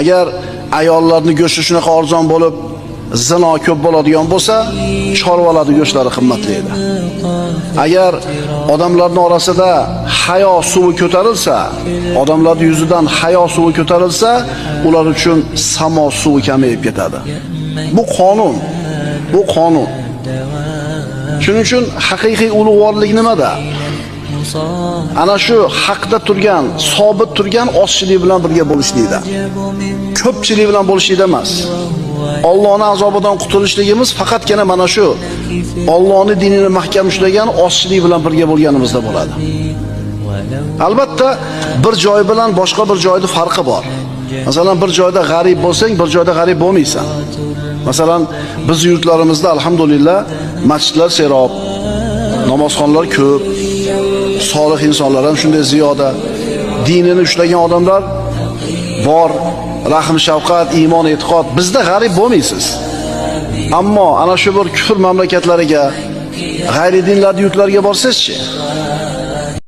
Agar ayollarning go'shti shunaqa arzon bo'lib, zino ko'p bo'ladigan bo'lsa, chorvalarning go'shtlari qimmatlaydi. Agar odamlarning orasida hayo suvi ko'tarilsa, odamlarning yuzidan hayo suvi ko'tarilsa, ular uchun samo suvi kamayib ketadi. Bu qonun. Bu qonun. Shuning uchun haqiqiy ulug'vorlik nimada? Ana shu haqda turgan, sobit turgan ozchilik bilan birga bo'lishlikda. Ko'pchilik bilan bo'lishlikda emas. Allohning azobidan qutulishligimiz faqatgina mana shu Allohning dinini mahkam ushlagan ozchilik bilan birga bo'lganimizda bo'ladi. Albatta, bir joy bilan boshqa bir joyda farqi bor. Masalan, bir joyda g'arib bo'lsang, bir joyda g'arib bo'lmaysan. Masalan, biz yurtlarimizda alhamdulillah masjidlar serob, namozxonlar ko'p, solih insonlar ham shunday ziyoda, dinini ushlagan odamlar bor, rahm, shafqat, iymon, e'tiqod. Bizda g'arib bo'lmaysiz. Ammo ana shu bir kufr mamlakatlariga, g'ayri dinlar yurtlarga borsangizchi,